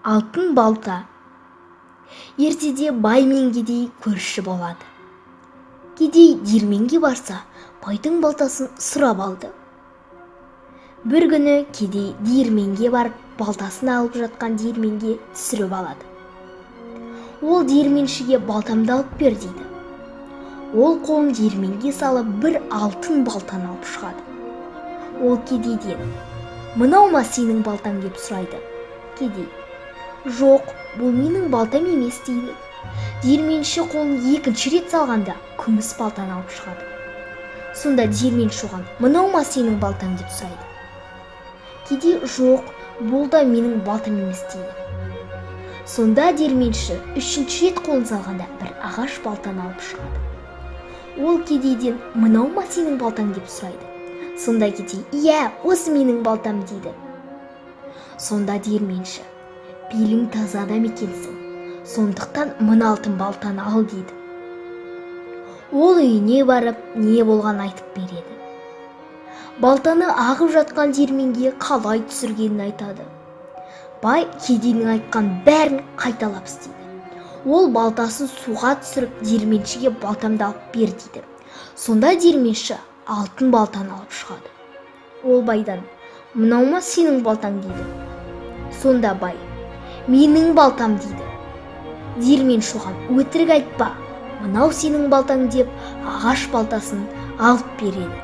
Алтын балта. Ертеде бай мен кедей көрші болады. Кедей диірменге барса, байдың балтасын сұрап алды. Бір күні кедей диірменге барып, балтасын алып жатқан диірменге түсіріп алады. Ол диірменшіге: «Балтамды алып бер», – дейді. Ол қолын диірменге салып, бір алтын балтаны алып шығады. Ол кедейден: «Мынау ма сенің балтаң?» – деп сұрайды. Кедей: «Жоқ, бұл менің балтам емес», – дейді. Диірменші қолын екінші рет салғанда, күміс балтаны алып шығады. Сонда диірменші оған: «Мынау ма сенің балтаң?» – деп сұрайды. Кедей: «Жоқ, бұл да менің балтам емес», – дейді. Сонда диірменші үшінші рет қолын салғанда, бір ағаш балтаны алып шығады. Ол кедейден: «Мынау ма сенің балтаң?» – деп сұрайды. Сонда кедей: «Иә, осы менің балтам», – дейді. Сонда диірменші: «Белің таза адам екенсің, сондықтан мына алтын балтаны ал», – дейді. Ол үйіне барып, не болғанын айтып береді. Балтаны ағып жатқан диірменге қалай түсіргенін айтады. Бай кедейдің айтқан бәрін қайталап істейді. Ол балтасын суға түсіріп, диірменшіге: «Балтамды алып бер», – дейді. Сонда диірменші алтын балтаны алып шығады. Ол байдан: «Мынау ма сенің балтаң?» – дейді. Сонда бай: «Менің балтам», – дейді. Диірменші оған: «Өтірік айтпа, мынау сенің балтаң», – деп, ағаш балтасын алып береді.